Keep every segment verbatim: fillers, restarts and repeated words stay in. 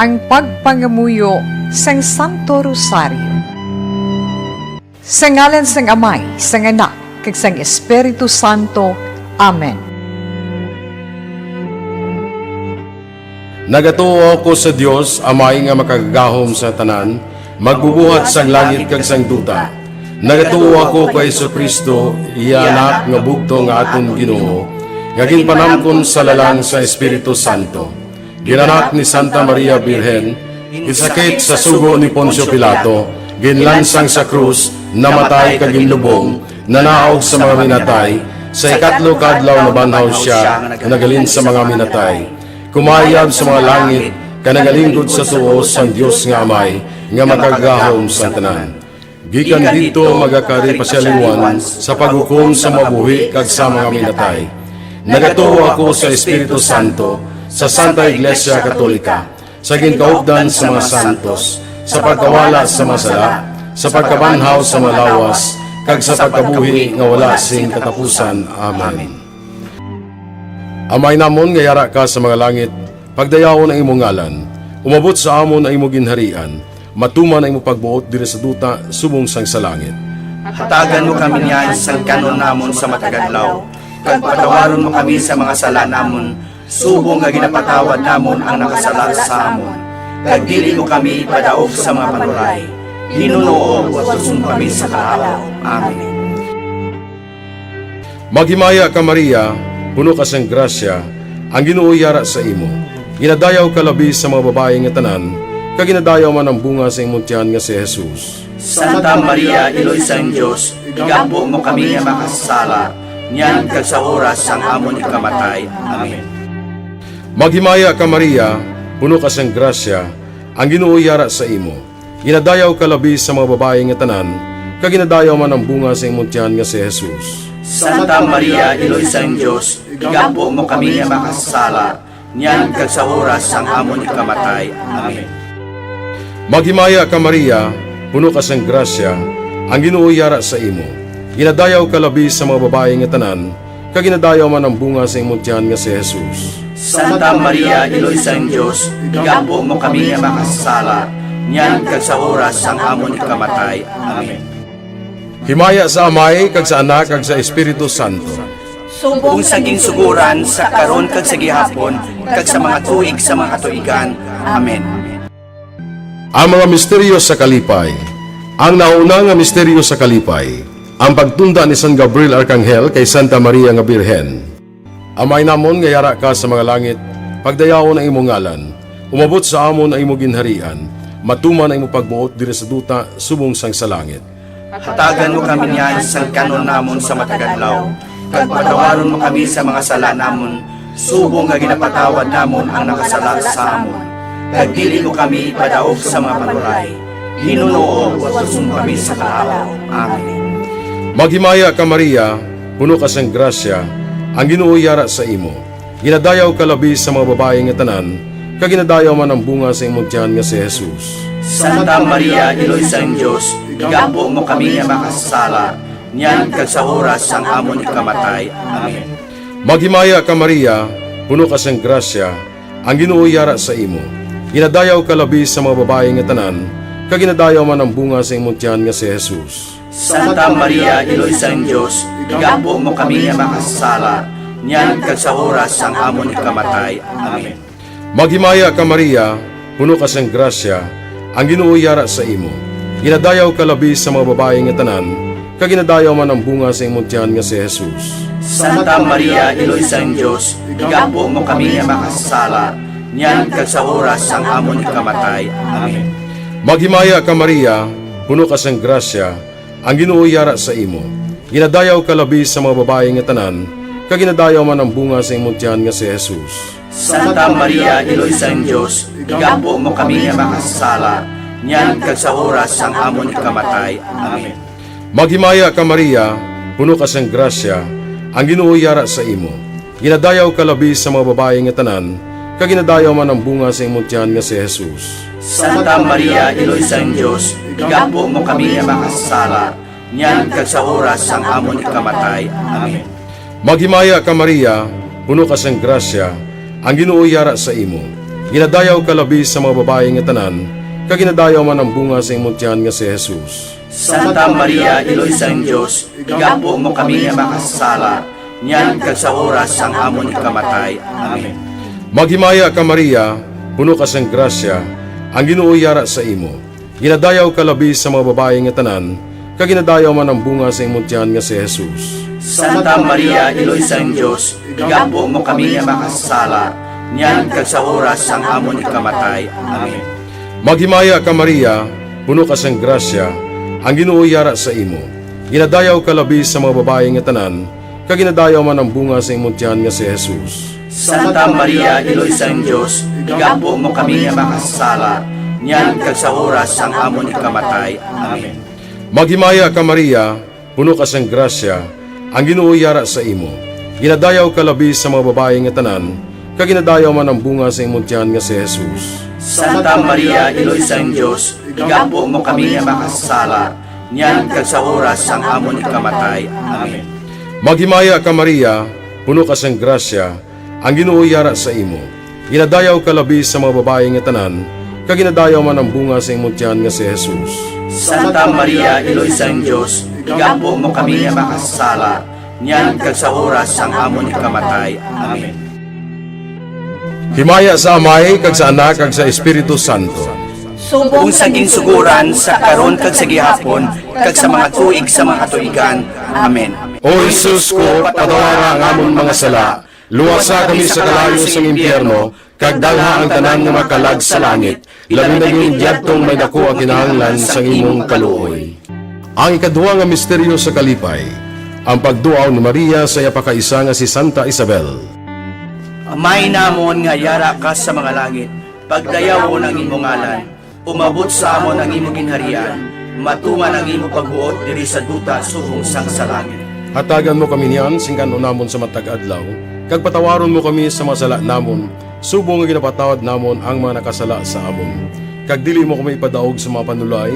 Ang pagpangamuyo sang Santo Rosario. Sa ngalan sang Amay, sang Anak, kag sang Espiritu Santo. Amen. Nagatuo ako sa Dios, Amay nga makagagahom sa tanan, magbubuhat sang langit kag sang duta. Nagatuo ako kay Jesu-Cristo, iya Anak nga bugtong nga aton Ginoo, nga ginpanamkon sa lalang sa Espiritu Santo. Ginanak ni Santa Maria Birhen, ginsakit sa sugo ni Poncio Pilato, ginlansang sa krus, namatay kag ginlubong, nanaog sa mga minatay, sa ikatlo ka adlaw nabanhaw sia, naghalin sa mga minatay. Kumayab sa mga langit, kag nagalinggod sa tuo sang Dios nga Amay, nga makagagahom sang tanan. Gikan didto magakari pa sia liwat sa paghukom sa mga buhi kag sa mga minatay. Nagatuo ako sa Espiritu Santo, sa Santa Iglesia Katolika, sa ginkaupdan sa mga santos, sa pagkawala sa mga sala, sa pagkabanhaw sa mga lawas, kag sa pagkabuhi nga wala sing katapusan. Amen. Amay namon nga yara ka sa mga langit, pagdayawon ang imo ngalan. Umabot sa amon ang imo ginharian. Matuman ang imo pagbuot diri sa duta subong sang sa langit. Hatagan mo kami niyan sang kan-on namon sa matag adlaw, kag patawaron mo kami sa mga sala namon, subong nga ginapatawad namon ang nakasala sa amon. Kag dili mo kami ipadaog sa mga panulay. Ginoo, watuson mo kami sa kahawa. Amen. Maghimaya ka, Maria, puno ka sang grasya, ang Ginoo yara sa imo. Ginadayaw ka labi sa mga babayi nga tanan, kag ginadayaw man ang bunga sa imong tiyan nga si Jesus. Santa Maria, Iloy sang Dios, igampo mo kami nga makasasala, niyan kag sa oras sang amon ikamatay. Amen. Maghimaya ka, Maria, puno ka sang grasya, ang Ginoo yara sa imo. Ginadayaw ka labi sa mga babayi nga tanan, kag ginadayaw man ang bunga sa imong tiyan nga si Jesus. Santa Maria, Iloy sang Dios, igampo mo kami nga makasasala, niyan kag sa oras sang amon ikamatay. Amen. Maghimaya ka, Maria, puno ka sang grasya, ang Ginoo yara sa imo. Ginadayaw ka labi sa mga babayi nga tanan, kag ginadayaw man ang bunga sa imong tiyan nga si Jesus. Santa Maria, Iloy sang Dios, igampo mo kami nga makasasala, niyan kag sa oras sang amon ikamatay. Amen. Himaya sa Amay, kag sa Anak, kag sa Espiritu Santo. Subong sa ginsugoran, sa karon, kag sa gihapon, kag sa mga tuig sa mga katuigan. Amen. Ang mga misteryo sa kalipay. Ang nauna nga misteryo sa kalipay, ang pagtunda ni San Gabriel Arkanghel kay Santa Maria nga Birhen. Amay namon nga yara ka sa mga langit, pagdayawon ang imong ngalan. Umabot sa amon ang imong ginharian. Matuman ang imong pagbuot diri sa duta subong sang sa langit. Hatagan mo kami niyan sang kan-on namon sa matag adlaw, kag patawaron mo kami sa mga sala namon, subong nga ginapatawad namon ang nakasala sa amon. Kag dili mo kami ipadaog sa mga panulay. Ginoo, watuson mo kami sa kahawa. Amen. Maghimaya ka, Maria, puno ka sang grasya, ang Ginoo yara sa imo. Ginadayaw ka labi sa mga babayi nga tanan, kag ginadayaw man ang bunga sa imong tiyan nga si Jesus. Santa Maria, Iloy sang Dios, igampo mo kami nga makasasala, niyan kag sa oras sang amon ikamatay. Amen. Maghimaya ka, Maria, puno ka sang grasya, ang Ginoo yara sa imo. Ginadayaw ka labi sa mga babayi nga tanan, kag ginadayaw man ang bunga sa imong tiyan nga si Jesus. Santa Maria, Iloy sang Dios, igampo mo kami nga makasasala, niyan kag sa oras sang amon ikamatay. Amen. Maghimaya ka, Maria, puno ka sang grasya, ang Ginoo yara sa imo. Ginadayaw ka labi sa mga babayi nga tanan, kag ginadayaw man ang bunga sa imong tiyan nga si Jesus. Santa Maria, Iloy sang Dios, igampo mo kami nga makasasala, niyan kag sa oras sang amon ikamatay. Amen. Maghimaya ka, Maria, puno ka sang grasya, ang Ginoo yara sa imo. Ginadayaw ka labi sa mga babayi nga tanan, kag ginadayaw man ang bunga sa imong tiyan nga si Jesus. Santa Maria, Iloy sang Dios, igampo mo kami nga makasasala, niyan kag sa oras sang amon ikamatay. Amen. Maghimaya ka, Maria, puno ka sang grasya, ang Ginoo yara sa imo. Ginadayaw ka labi sa mga babayi nga tanan, kag ginadayaw man ang bunga sa imong tiyan nga si Jesus. Santa Maria, Iloy sang Dios, igampo mo kami nga makasasala, niyan kag sa oras sang amon ikamatay. Amen. Maghimaya ka, Maria, puno ka sang grasya, ang Ginoo yara sa imo. Ginadayaw ka labi sa mga babayi nga tanan, kag ginadayaw man ang bunga sa imong tiyan nga si Jesus. Santa Maria, Iloy sang Dios, igampo mo kami nga makasasala, niyan kag sa oras sang amon ikamatay. Amen. Maghimaya ka, Maria, puno ka sang grasya, ang Ginoo yara sa imo. Ginadayaw ka labi sa mga babayi nga tanan, kag ginadayaw man ang bunga sa imong tiyan nga si Jesus. Santa Maria, Iloy sang Dios, igampo mo kami nga makasasala, niyan kag sa oras sang amon ikamatay. Amen. Maghimaya ka, Maria, puno ka sang grasya, ang Ginoo yara sa imo. Ginadayaw ka labi sa mga babayi nga tanan, kag ginadayaw man ang bunga sa imong tiyan nga si Jesus. Santa Maria, Iloy sang Dios, igampo mo kami nga makasasala, niyan kag sa oras sang amon ikamatay. Amen. Maghimaya ka, Maria, puno ka sang grasya, ang Ginoo yara sa imo. Ginadayaw ka labi sa mga babayi nga tanan, kag ginadayaw man ang bunga sa imong tiyan nga si Jesus. Santa Maria, Iloy sang Dios, igampo mo kami nga makasasala, niyan kag sa oras sang amon ikamatay. Amen. Maghimaya ka, Maria, puno ka sang grasya, ang Ginoo yara sa imo. Ginadayaw ka labi sa mga babayi nga tanan, kag ginadayaw man ang bunga sa imong tiyan nga si Jesus. Santa Maria, Iloy sang Dios, igampo mo kami nga makasasala, niyan kag sa oras sang amon ikamatay. Amen. Himaya sa Amay, kag sa Anak, kag sa Espiritu Santo. Subong sa ginsuguran, sa karon, kag sa gihapon, kag sa mga tuig sa mga katuigan. Amen. O Jesus ko, patawara ang amon mga sala, luwasa kami sa kalayo sang impyerno, kag dalha ang tanan nga mga kalag sa langit, labi na gid yadtong may daku ang kinahanglan sang imong kaluoy. Ang ikadua nga misteryo sa kalipay, ang pagduaw ni Maria sa iya pakaisa nga si Santa Isabel. Amay namon nga yara ka sa mga langit, pagdayawon ang imo ngalan, umabot sa amon ang imo ginharian, matuman ang imo pagbuot diri sa duta subong sang sa langit. Hatagan mo kami niyan sing kan-on namon sa matag adlaw, kag patawaron mo kami sa mga sala namon, subong nga ginapatawad namon ang mga nakasala sa amon. Kag dili mo kami ipadaog sa mga panulay,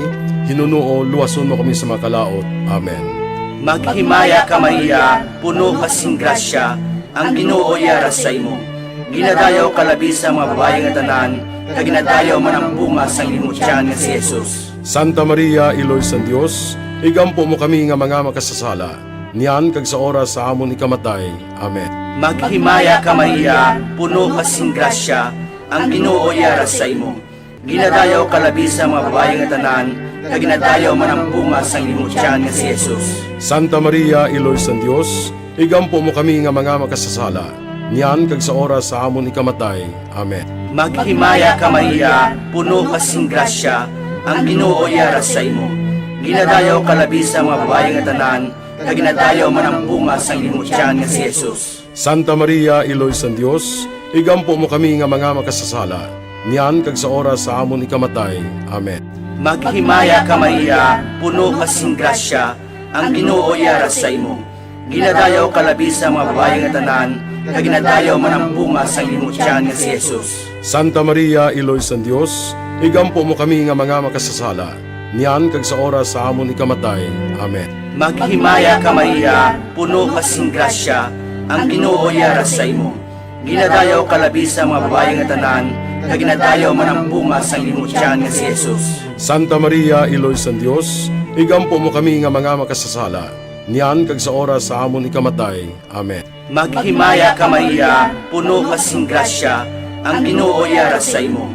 hinunoo luwason mo kami sa mga kalaut. Amen. Maghimaya ka, Maria, puno ka sing grasya, ang Ginoo yara sa imo. Ginadayaw ka labi sa mga babayi nga tanan, kag ginadayaw man ang bunga sang imo tiyan nga si Jesus. Santa Maria, Iloy sang Dios, igampo mo kami nga mga makasasala, niyan kag sa oras sa amon ikamatay. Amen. Maghimaya ka, Maria, puno ka sing grasya, ang Ginoo yara sa imo. Ginadayaw ka labi sa mga babayi nga tanan, kag ginadayaw man ang bunga sang imo tiyan nga si Jesus. Santa Maria, Iloy sang Dios, igampo mo kami nga mga makasasala, niyan kag sa oras sa amon ikamatay. Amen. Maghimaya ka, Maria, puno ka sing grasya, ang Ginoo yara sa imo. Ginadayaw ka labi sa mga babayi nga tanan, kag ginadayaw man ang bunga sang imo tiyan nga si Jesus. Santa Maria, Iloy sang Dios, igampo mo kami nga mga makasasala, niyan kag sa oras sa amon ikamatay. Amen. Maghimaya ka, Maria, puno ka sing grasya, ang Ginoo yara sa imo. Ginadayaw ka labi sa mga babayi nga tanan, kag ginadayaw man ang bunga sang imo tiyan nga si Jesus. Santa Maria, Iloy sang Dios, igampo mo kami nga mga makasasala, niyan kag sa oras sa amon ikamatay. Amen. Maghimaya ka, Maria, puno ka sing grasya, ang Ginoo yara sa imo. Ginadayaw ka labi sa mga babayi nga tanan, kag ginadayaw man ang bunga sang imo tiyan nga si Jesus. Santa Maria, Iloy sang Dios, igampo mo kami nga mga makasasala, niyan kag sa oras sa amon ikamatay. Amen. Maghimaya ka, Maria, puno ka sing grasya, ang Ginoo yara sa imo.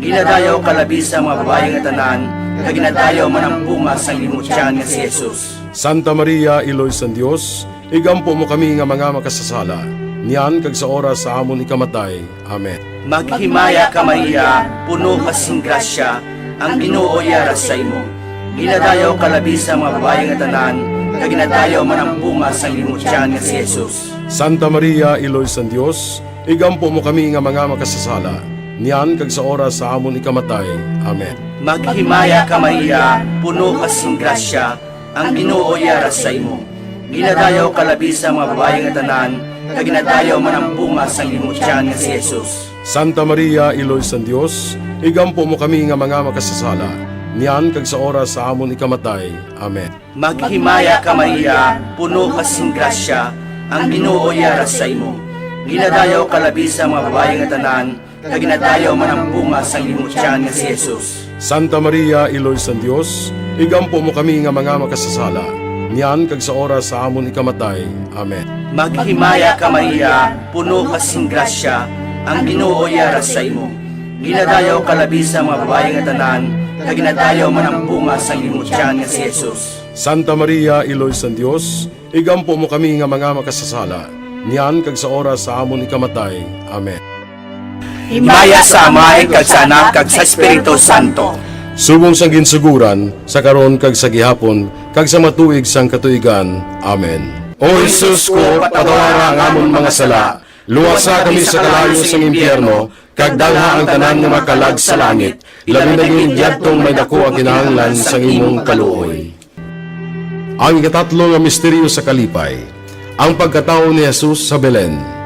Ginadayaw ka labi sa mga babayi nga tanan, kag ginadayaw man ang bunga sang imo tiyan nga si Jesus. Santa Maria, Iloy sang Dios, igampo mo kami nga mga makasasala, niyan kag sa oras sa amon ikamatay. Amen. Maghimaya ka, Maria, puno ka sing grasya, ang Ginoo yara sa imo. Ginadayaw ka labi sa mga babayi nga tanan, kag ginadayaw man ang bunga sang imo tiyan nga si Jesus. Santa Maria, Iloy sang Dios, igampo mo kami nga mga makasasala, niyan kag sa oras sa amon ikamatay. Amen. Maghimaya ka, Maria, puno ka sing grasya, ang Ginoo yara sa imo. Ginadayaw ka labi sa mga babayi nga tanan, kag ginadayaw man ang bunga sang imo tiyan nga si Jesus. Santa Maria, Iloy sang Dios, igampo mo kami nga mga makasasala, niyan kag sa oras sa amon ikamatay. Amen. Maghimaya ka, Maria, puno ka sing grasya, ang Ginoo yara sa imo. Ginadayaw ka labi sa mga babayi nga tanan, kag ginadayaw man ang bunga sang imong tiyan nga si Jesus. Santa Maria, Iloy sang Dios, igampo mo kami nga mga makasasala, niyan kag sa oras sa amon ikamatay. Amen. Maghimaya ka, Maria, puno ka sing grasya, ang Ginoo yara sa imo. Ginadayaw ka labi sa mga babayi nga tanan, kag ginadayaw man ang bunga sang imong tiyan nga si Jesus. Santa Maria, Iloy sang Dios, igampo mo kami nga mga makasasala, niyan kag sa oras sa amon ikamatay. Amen. Himaya sa Amay, kag sa Anak, kag sa Espiritu Santo. Subong sang ginsugoran, sa karon, kag sa gihapon, kag sa mga tuig sang katuigan. Amen. O Jesus ko, patawara ang amon mga sala, luwasa kami sa kalayo sang impyerno, kag dalha ang tanan nga makalag sa langit, labi na gid yadtong may daku ang kinahanglan sang imong kaluoy. Ang ikatatlo nga misteryo sa kalipay, ang pagkatawo ni Jesus sa Belen.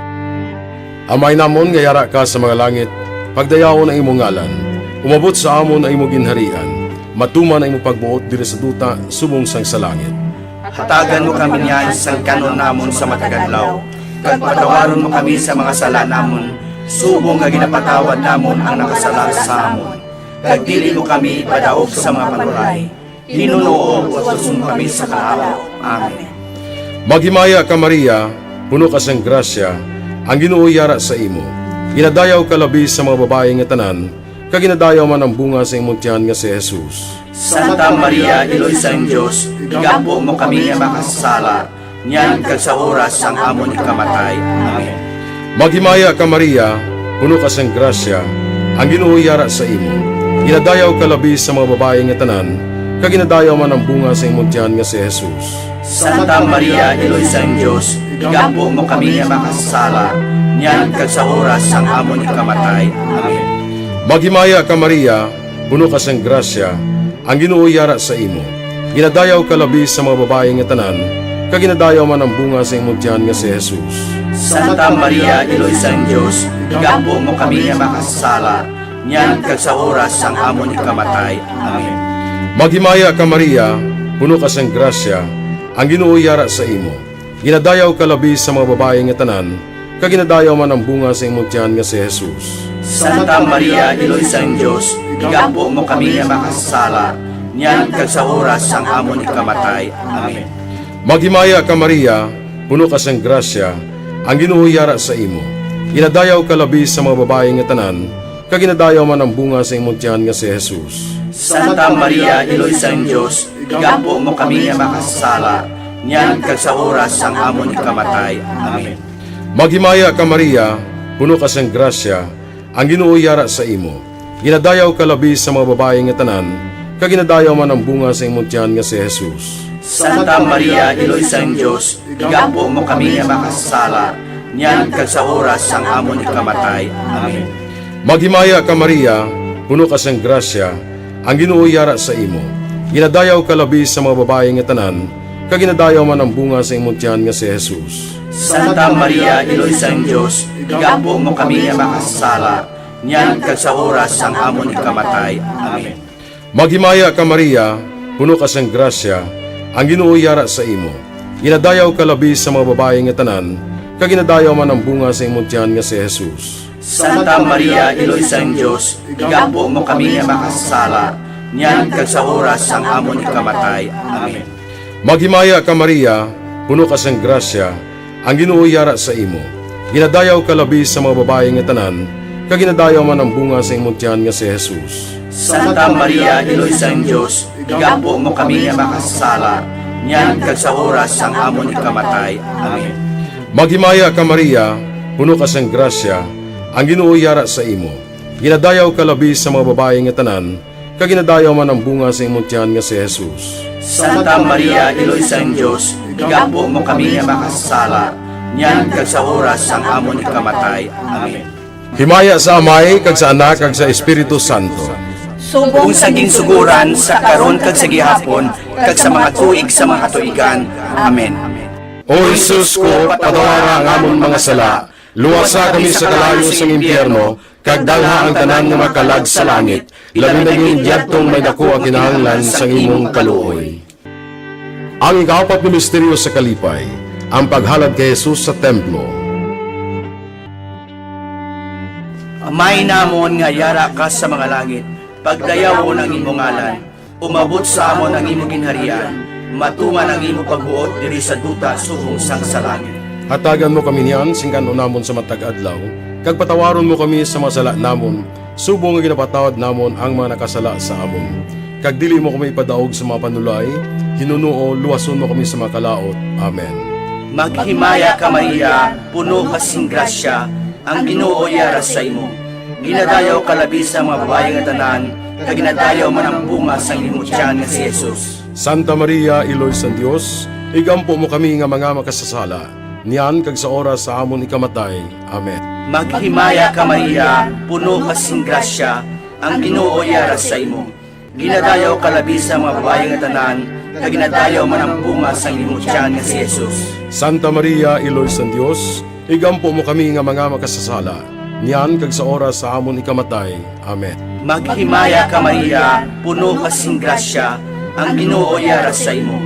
Amay namon nga yara ka sa mga langit, pagdayawon ang imong ngalan. Umabot sa amon ang imong ginharian. Matuman ang imong pagbuot diri sa duta subong sang sa langit. Hatagan mo kami niyan sang kan-on namon sa matag adlaw, kag patawaron mo kami sa mga sala namon, subong nga ginapatawad namon ang nakasala sa amon. Kag dili mo kami ipadaog sa mga panulay, Ginoo, luwason kami sa kalayo. Amen. Maghimaya ka, Maria, puno ka sang grasya, ang Ginoo yara sa imo. Ginadayaw ka labi sa mga babayi nga tanan, kag ginadayaw man ang bunga sa imong tiyan nga si Jesus. Santa Maria, Iloy sang Dios, igampo mo kami nga makasasala, niyan kag sa oras sang amon ikamatay. Amen. Maghimaya ka, Maria, puno ka sang grasya, ang Ginoo yara sa imo. Ginadayaw ka labi sa mga babayi nga tanan, kag ginadayaw man ang bunga sa imong tiyan nga si Jesus. Santa Maria, Iloy sang Dios, igampo mo kami nga makasasala, niyan kag sa oras sang amon ikamatay. Amen. Maghimaya ka, Maria, puno ka sang grasya, ang Ginoo yara sa imo. Ginadayaw ka labi sa mga babayi nga tanan, kag ginadayaw man ang bunga sa imong tiyan nga si Jesus. Santa Maria, Iloy sang Dios, igampo mo kami nga makasasala, niyan kag sa oras sang amon ikamatay. Amen. Maghimaya ka, Maria, puno ka sang grasya, ang Ginoo yara sa imo. Ginadayaw ka labi sa mga babayi nga tanan, kag ginadayaw man ang bunga sa imong tiyan nga si Jesus. Santa Maria, Iloy sang Dios, igampo mo kami nga makasasala, niyan kag sa oras sang amon ikamatay. Amen. Maghimaya ka, Maria, puno ka sang grasya, ang Ginoo yara sa imo. Ginadayaw ka labi sa mga babayi nga tanan, kag ginadayaw man ang bunga sa imong tiyan nga si Jesus. Santa Maria, Iloy sang Dios, igampo mo kami nga makasasala, niyan kag sa oras sang amon ikamatay. Amen. Maghimaya ka, Maria, puno ka sang grasya, ang Ginoo yara sa imo. Ginadayaw ka labi sa mga babayi nga tanan, kag ginadayaw man ang bunga sa imong tiyan nga si Jesus. Santa Maria, Iloy sang Dios, igampo mo kami nga makasasala, niyan kag sa oras sang amon ikamatay. Amen. Maghimaya ka, Maria, puno ka sang grasya, ang Ginoo yara sa imo. Ginadayaw ka labi sa mga babayi nga tanan, kag ginadayaw man ang bunga sa imong tiyan nga si Jesus. Santa Maria, Iloy sang Dios, igampo mo kami nga makasasala, niyan kag sa oras sang amon ikamatay. Amen. Maghimaya ka, Maria, puno ka sang grasya, ang Ginoo yara sa imo. Ginadayaw ka labi sa mga babayi nga tanan, kag ginadayaw man ang bunga sa imong tiyan nga si Jesus. Santa Maria, Iloy sang Dios, igampo mo kami nga makasasala, niyan kag sa oras sang amon ikamatay. Amen. Maghimaya ka, Maria, puno ka sang grasya, ang Ginoo yara sa imo. Ginadayaw ka labi sa mga babayi nga tanan, kag ginadayaw man ang bunga sa imong tiyan nga si Jesus. Santa Maria, Iloy sang Dios, igampo mo kami nga makasasala, niyan kag sa oras sang amon ikamatay. Amen. Maghimaya ka, Maria, puno ka sang grasya, ang Ginoo yara sa imo. Ginadayaw ka labi sa mga babayi nga tanan, kag ginadayaw man ang bunga sa imong tiyan nga si Jesus. Santa Maria, Iloy sang Dios, igampo mo kami nga makasasala, niyan kag sa oras sang amon ikamatay. Amen. Himaya sa Amay, kag sa Anak, kag sa Espiritu Santo. Subong sa ginsugoran, sa karon, kag sa gihapon, kag sa mga tuig sa mga katuigan. Amen. O Jesus ko, patawara ang amon mga sala, luwasa kami sa kalayo sang impyerno, kag dalha ang tanan nga makalag sa langit, labi na gid yadtong may daku ang kinahanglan sang imong kaluoy. Ang ikaapat nga misteryo sa kalipay, ang paghalad kay Jesus sa templo. Amay namon nga yara ka sa mga langit, pagdayawon ang imo ngalan. Umabot sa amon ang imo ginharian. Matuman ang imo pagbuot diri sa duta subong sang sa langit. Hatagan mo kami niyan sing kan-on namon sa matag adlaw, kag patawaron mo kami sa mga sala namon, subong nga ginapatawad namon ang mga nakasala sa amon. Kag dili mo kami ipadaog sa mga panulay, hinunoo luwason mo kami sa mga kalaut. Amen. Maghimaya ka, Maria, puno ka sing grasya, ang Ginoo yara sa imo. Ginadayaw ka labi sa mga babayi nga tanan, kag ginadayaw man ang bunga sang imo tiyan nga si Jesus. Santa Maria, Iloy sang Dios, igampo mo kami nga mga makasasala, niyan kag sa oras sa amon ikamatay. Amen. Maghimaya ka, Maria, puno ka sing grasya, ang Ginoo yara sa imo. Ginadayaw ka labi sa mga babayi nga tanan, kag ginadayaw man ang bunga sang imo tiyan nga si Jesus. Santa Maria, Iloy sang Dios, igampo mo kami nga mga makasasala, niyan kag sa oras sa amon ikamatay. Amen. Maghimaya ka, Maria, puno ka sing grasya, ang Ginoo yara sa imo.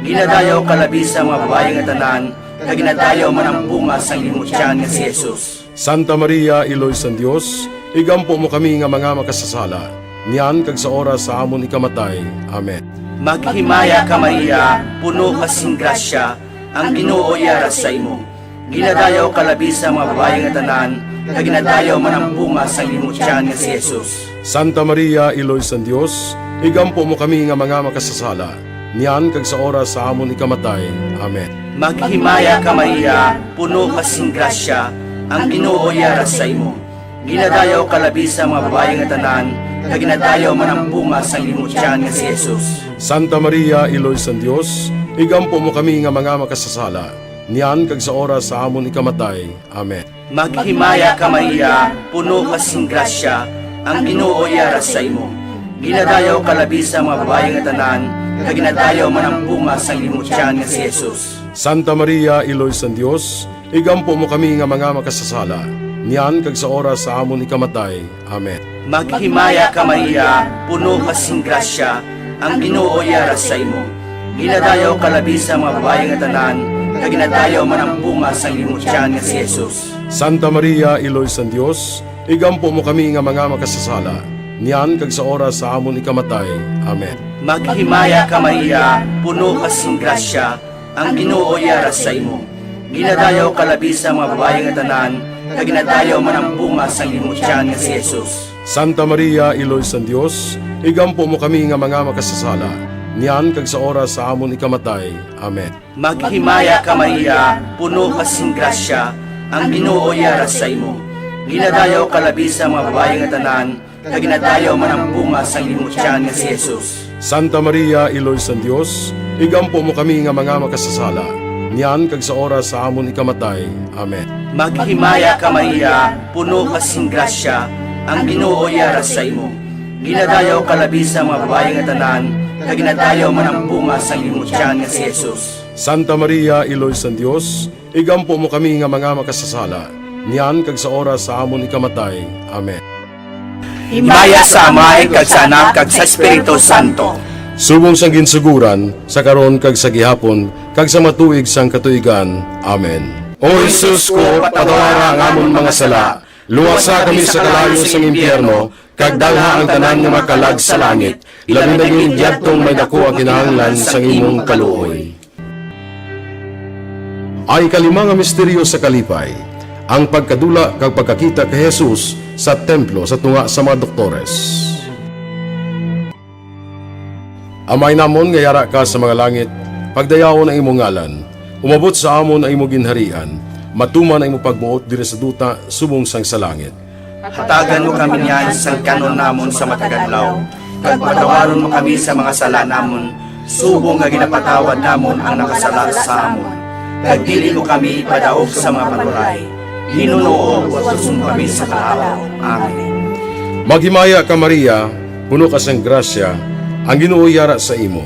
Ginadayaw ka labi sa mga babayi nga tanan, kag ginadayaw man ang bunga sang imo tiyan nga si Jesus. Santa Maria, Iloy sang Dios, igampo mo kami nga mga makasasala, niyan kag sa oras sa amon ikamatay. Amen. Maghimaya ka, Maria, puno ka sing grasya, ang Ginoo yara sa imo. Ginadayaw ka labi sa mga babayi nga tanan, kag ginadayaw man ang bunga sang imo tiyan nga si Jesus. Santa Maria, Iloy sang Dios, igampo mo kami nga mga makasasala, niyan kag sa oras sa amon ikamatay. Amen. Maghimaya ka, Maria, puno ka sing grasya, ang Ginoo yara sa imo. Ginadayaw ka labi sa mga babayi nga tanan, kag ginadayaw man ang bunga sang imo tiyan nga si Jesus. Santa Maria, Iloy sang Dios, igampo mo kami nga mga makasasala, niyan kag sa oras sa amon ikamatay. Amen. Maghimaya ka, Maria, puno ka sing grasya, ang Ginoo yara sa imo. Ginadayaw ka labi sa mga babayi nga tanan, kag ginadayaw man ang bunga sang imo tiyan nga si Jesus. Santa Maria, Iloy sang Dios, igampo mo kami nga mga makasasala, niyan kag sa oras sa amon ikamatay. Amen. Maghimaya ka, Maria, puno ka sing grasya, ang Ginoo yara sa imo. Ginadayaw ka labi sa mga babayi nga tanan, kag ginadayaw man ang bunga sang imo tiyan nga si Jesus. Santa Maria, Iloy sang Dios, igampo mo kami nga mga makasasala, niyan kag sa oras sa amon ikamatay. Amen. Maghimaya ka, Maria, puno ka sing grasya, ang Ginoo yara sa imo. Ginadayaw ka labi sa mga babayi nga tanan, kag ginadayaw man ang bunga sang imo tiyan nga si Jesus. Santa Maria, Iloy sang Dios, igampo mo kami nga mga makasasala, niyan kag sa oras sa amon ikamatay. Amen. Maghimaya ka, Maria, puno ka sing grasya, ang Ginoo yara sa imo. Ginadayaw ka labi sa mga babayi nga tanan, kag ginadayaw man ang bunga sang imo tiyan nga si Jesus. Santa Maria, Iloy sang Dios, igampo mo kami nga mga makasasala, niyan kag sa oras sa amon ikamatay. Amen. Maghimaya ka, Maria, puno ka sing grasya, ang Ginoo yara sa imo. Ginadayaw ka labi sa mga babayi nga tanan, kag ginadayaw man ang bunga sang imo tiyan nga si Jesus. Santa Maria, Iloy sang Dios, igampo mo kami nga mga makasasala, niyan kag sa oras sa amon ikamatay. Amen. Himaya sa Amay, kag sa Anak, kag sa Espiritu Santo. Subong sang ginsuguran, sa karon, kag sa gihapon, kag sa matuig sang katuigan. Amen. O Jesus ko, patawara ang amon mga sala, luwasa kami sa kalayo sang impyerno, kag dalha ang tanan nga mga kalag sa langit, labi na gid yadtong may daku ang kinahanglan sang imong kaluoy. Ang ikalima nga misteryo sa kalipay, ang pagkadula kag pagkakita kay Jesus sa templo sa tunga sa mga doktores. Amay namon nga yara ka sa mga langit, pagdayawon ang imong ngalan. Umabot sa amon ang imo ginharian. Matuman ang imo pagbuot diri sa duta subong sang sa langit. Hatagan mo kami niyan sang kan-on namon sa matag adlaw, kag patawaron mo kami sa mga sala namon, subong nga ginapatawad namon ang nakasala sa amon. Kag dili mo kami ipadaog sa mga panulay, hinunoo luwason mo kami sa kalaut. Amen. Maghimaya ka, Maria, puno ka sang grasya, ang Ginoo yara sa imo.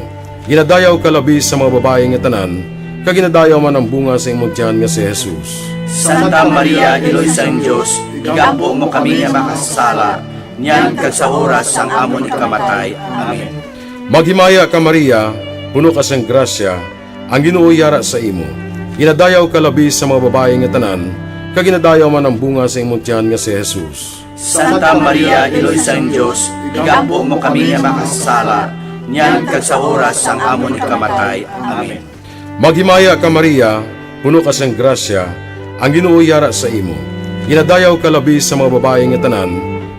Ginadayaw ka labi sa mga babayi nga tanan, kag ginadayaw man ang bunga sa imong tiyan nga si Jesus. Santa Maria, Iloy sang Dios, igampo mo kami nga makasasala, niyan kag sa oras sang amon ikamatay. Amen. Maghimaya ka, Maria, puno ka sang grasya, ang Ginoo yara sa imo. Ginadayaw ka labi sa mga babayi nga tanan, kag ginadayaw man ang bunga sa imong tiyan nga si Jesus. Santa Maria, Iloy sang Dios, igampo mo kami nga makasasala, niyan kag sa oras sang amon ikamatay. Amen. Maghimaya ka, Maria, puno ka sang grasya, ang Ginoo yara sa imo. Ginadayaw ka labi sa mga babayi nga tanan,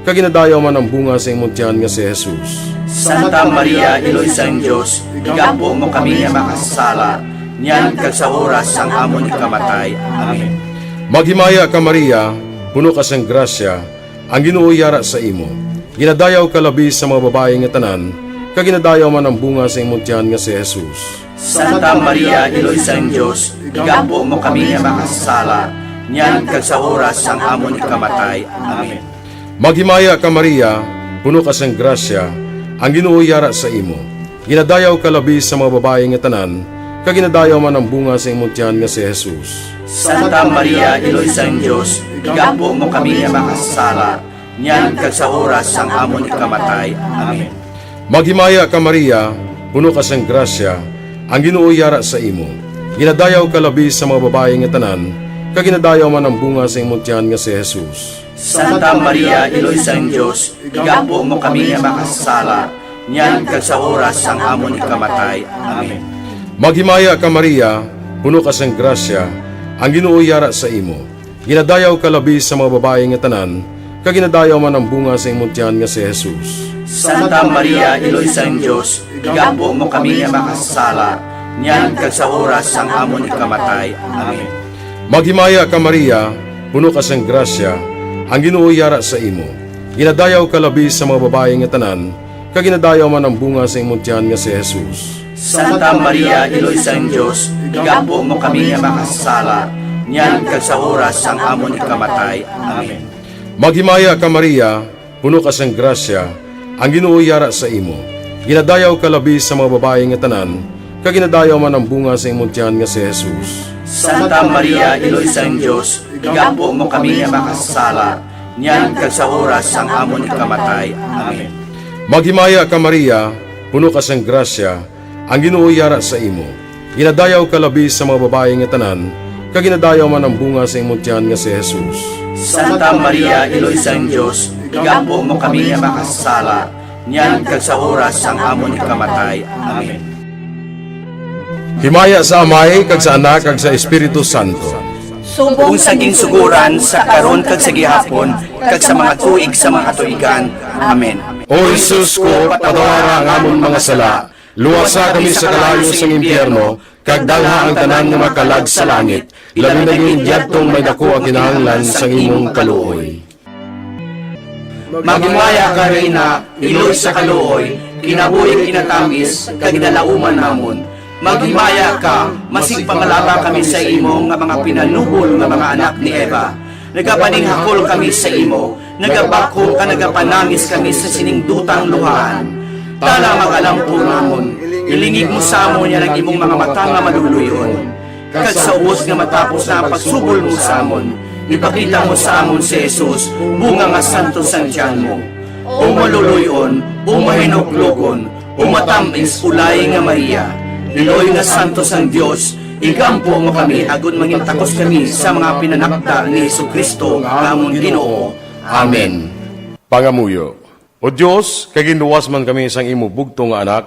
kag ginadayaw man ang bunga sa imong tiyan nga si Jesus. Santa Maria, Iloy sang Dios, igampo mo kami nga makasasala, niyan kag sa oras sang amon ikamatay. Amen. Maghimaya ka, Maria, puno ka sang grasya, ang Ginoo yara sa imo. Ginadayaw ka labi sa mga babayi nga tanan, kag ginadayaw man ang bunga sa imong tiyan nga si Jesus. Santa Maria, Iloy sang Dios, igampo mo kami nga makasasala, niyan kag sa oras sang amon ikamatay. Amen. Maghimaya ka, Maria, puno ka sang grasya, ang Ginoo yara sa imo. Ginadayaw ka labi sa mga babayi nga tanan, kag ginadayaw man ang bunga sa imong tiyan nga si Jesus. Santa Maria, Iloy sang Dios, igampo mo kami nga makasasala, niyan kag sa oras sang amon ikamatay. Amen. Maghimaya ka, Maria, puno ka sang grasya, ang Ginoo yara sa imo. Ginadayaw ka labi sa mga babayi nga tanan, kag ginadayaw man ang bunga sa imong tiyan nga si Jesus. Santa Maria, Iloy sang Dios, igampo mo kami nga makasasala, niyan kag sa oras sang amon ikamatay. Amen. Maghimaya ka, Maria, puno ka sang grasya, ang Ginoo yara sa imo. Ginadayaw ka labi sa mga babayi nga tanan, kag ginadayaw man ang bunga sa imong tiyan nga si Jesus. Santa Maria, Iloy sang Dios, igampo mo kami nga makasasala, niyan kag sa oras sang amon ikamatay. Amen. Maghimaya ka, Maria, puno ka sang grasya, ang Ginoo yara sa imo. Ginadayaw ka labi sa mga babayi nga tanan, kag ginadayaw man ang bunga sa imong tiyan nga si Jesus. Santa Maria, Iloy sang Dios, igampo mo kami nga makasasala, niyan kag sa oras sang amon ikamatay. Amen. Maghimaya ka, Maria, puno ka sang grasya, ang Ginoo yara sa imo. Ginadayaw ka labi sa mga babayi nga tanan, kag ginadayaw man ang bunga sa imong tiyan nga si Jesus. Santa Maria, Iloy sang Dios, igampo mo kami nga makasasala, niyan kag sa oras sang amon ikamatay. Amen. Maghimaya ka, Maria, puno ka sang grasya, ang Ginoo yara sa imo. Ginadayaw ka labi sa mga babayi nga tanan, kag ginadayaw man ang bunga sa imong tiyan nga si Jesus. Santa Maria, Iloy sang Dios, igampo mo kami nga makasasala, niyan kag sa oras sang amon ikamatay. Amen. Himaya sa Amay, kag sa Anak, kag sa Espiritu Santo. Subong sa ginsugoran, sa karon, kag sa gihapon, kag sa mga tuig sa mga katuigan. Amen. O Jesus ko, patawara ang amon mga sala, luwasa kami sa kalayo sang impyerno, kag dalha ang tanan nga makalag sa langit, labi na gid yadtong may daku ang kinahanglan sang imong kaluoy. Maghimaya ka, Reyna, iloy sa kaluoy, kinabuhi kinatamis, kag ginalauman namon. Maghimaya ka, masigpangalaba kami sa imo nga mga pinalubol nga mga anak ni Eva. Nagapaninghakol kami sa imo, nagabakho ka, nagapanangis kami sa sining dutang luhaan. Tana, mag-alampo namon, ilingig mo sa amon yan ang imong mga mata nga maluluy-on. Kag sa ubos nga matapos na ang pagsubol mo sa amon, ipakita mo sa amon si Jesus, bunga nga santos sang tiyan mo. O maluluy-on, o mahinuklogon, o matamis, ulay nga Maria, iloy nga santos sang Dios, igampo mo kami agod mangin takos kami sa mga pinanakda ni Jesu-Cristo nga amon Ginoo. Amen. Pangamuyo. O Dios, kay ginluwas man kami sang imo bugtong nga Anak,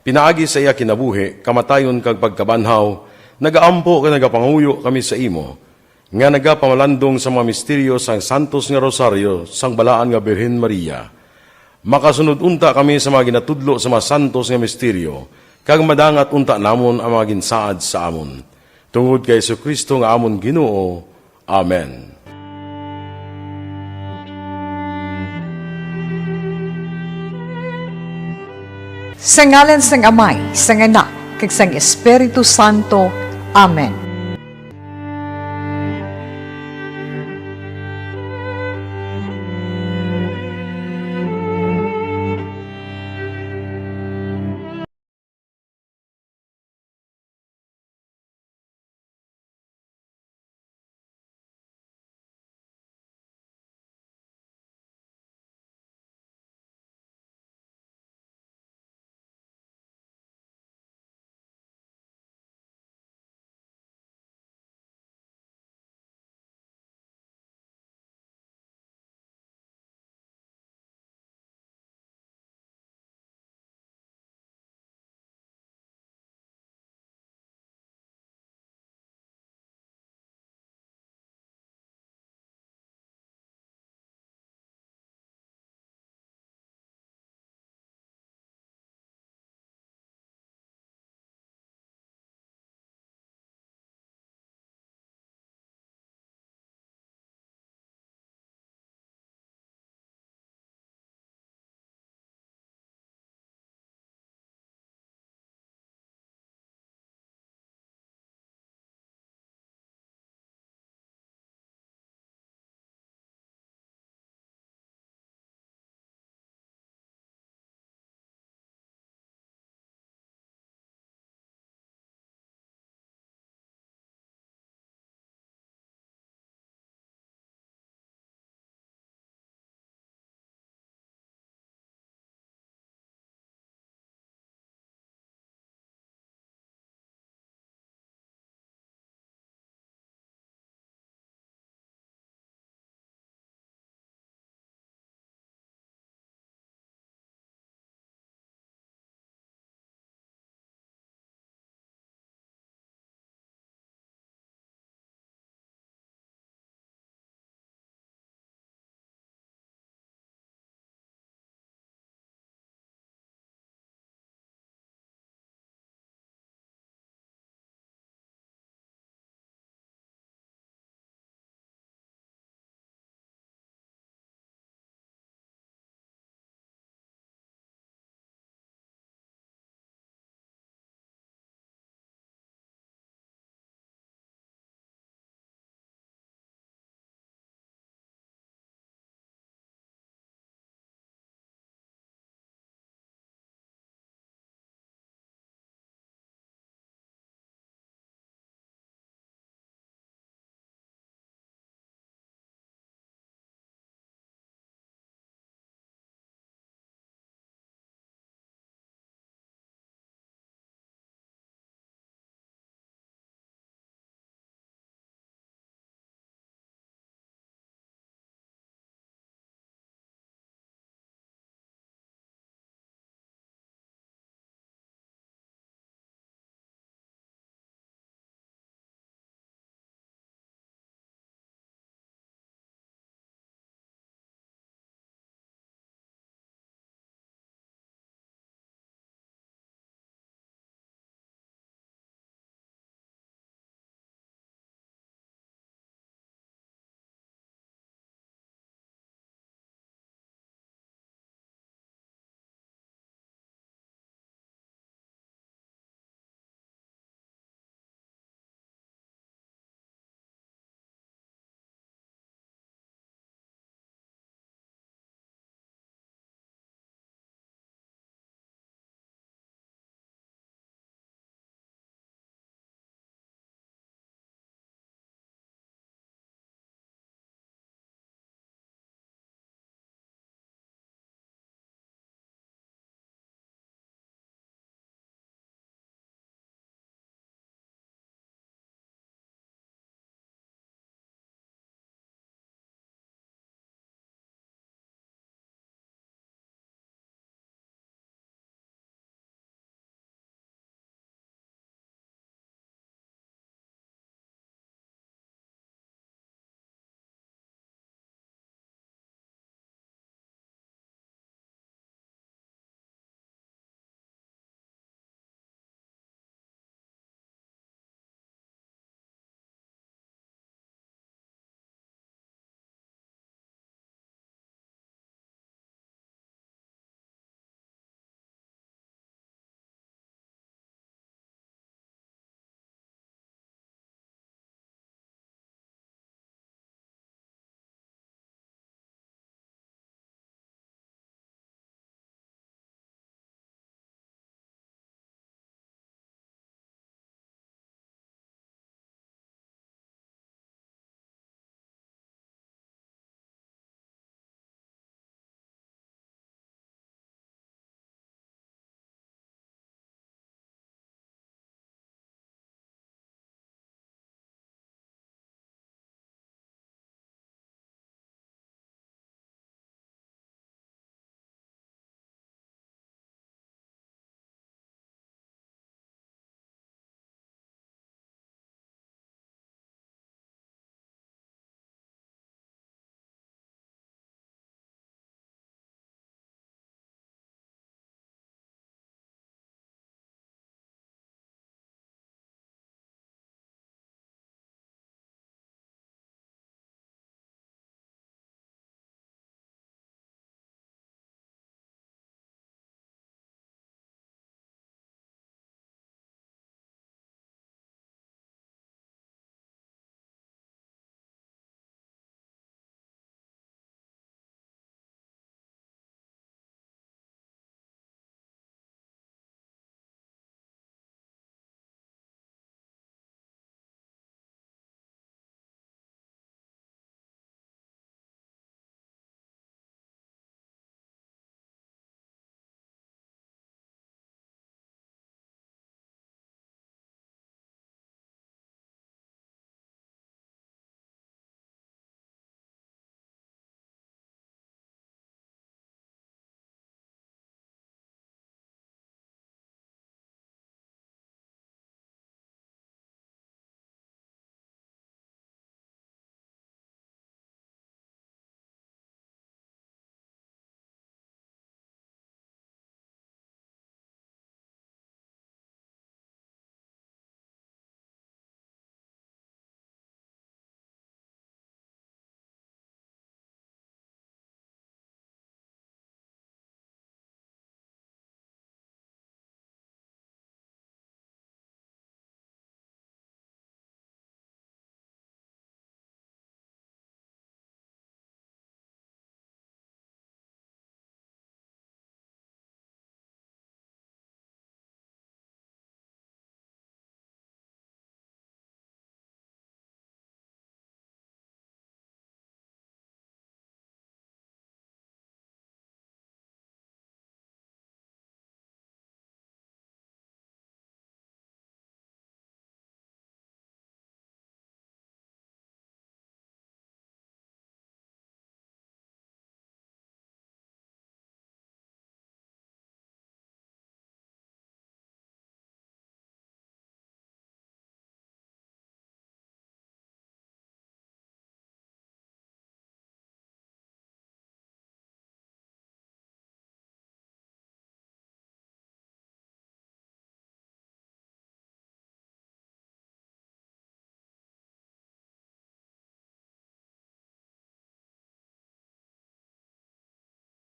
pinaagi sa iya kinabuhi, kamatayon, kag pagkabanhaw, nagaampo kag nagapangamuyo kami sa imo, nga nagapamalandong sa mga misteryo sang santos nga rosaryo sang balaan nga Birhen Maria. Makasunod unta kami sa mga ginatudlo sa mga santos nga misteryo, kag madangat unta namon ang mga ginsaad sa amon. Tungod kay Jesu-Cristo nga amon Ginoo. Amen. Sa ngalan sang Amay, sang Anak, kag sang Espiritu Santo. Amen.